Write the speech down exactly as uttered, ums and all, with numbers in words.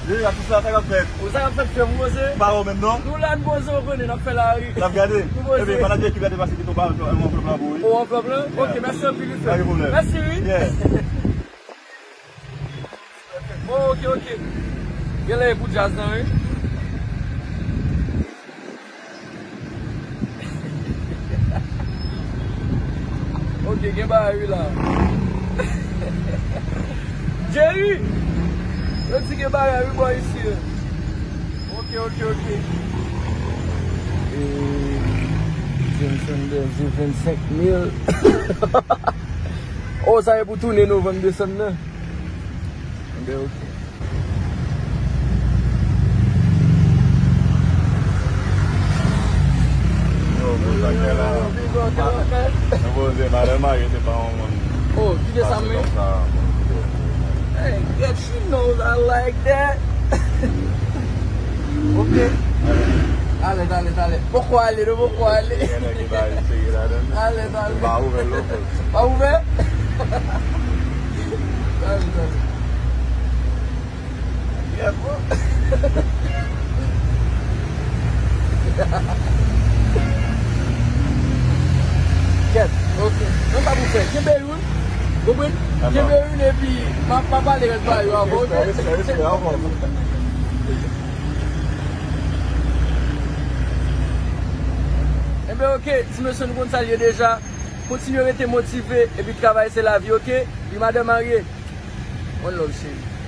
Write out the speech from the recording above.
Deja, tout sa, sa k ap fèt? Ou sa k ap fèt, frè m, poze. Pa ou menm, non? Nou la, n poze, ou konnen, n ap fè lari. N ap gade. Nou poze. Ebyen, pandan Jeki gade pase ki tou ba, yon anvlòp la pou ou, wi. Yon anvlòp la? Ok, mèsi anpil, wi, frè. Pa gen pwoblèm. Mèsi, wi. Yeah. Oh, ok, ok. Genlè e pou djaz nan, wi. Ok, gen bagay wi la. Jerry! Yo di gen bagay wi bò isi. Ok, ok, ok. E, Jameson Berger vennsenk mil. Oh, sa e pou tounen novanm, desanm nan. Enben, ok. Yo, konsa k fè la. Yo, yo, yo, yo, yo, yo, yo. Mwen poze, madanm marye, se pa yon moun. Oh, kite sa, men. Hey, get you know I like that. Ok. Ale, ale, ale. Poko ale, nou poko ale. Gen nèg ki ba li seri ladan. Ale, ale. Pa ouvè lòt. Pa ouvè? Ale, ale. Yeah, bro. Kèt, ok. Mwen pa pou fè. Kenbe youn. Konprann? Kenbe youn epi m a, m a pale rès ba yo avan, ok? Respè, respè, respè, avan. Enben, ok, ti mesye, nou konn sa l ye deja. Kontinye rete motive, epi travay se lavi, ok? Wi, madanm marye. One love, cheri.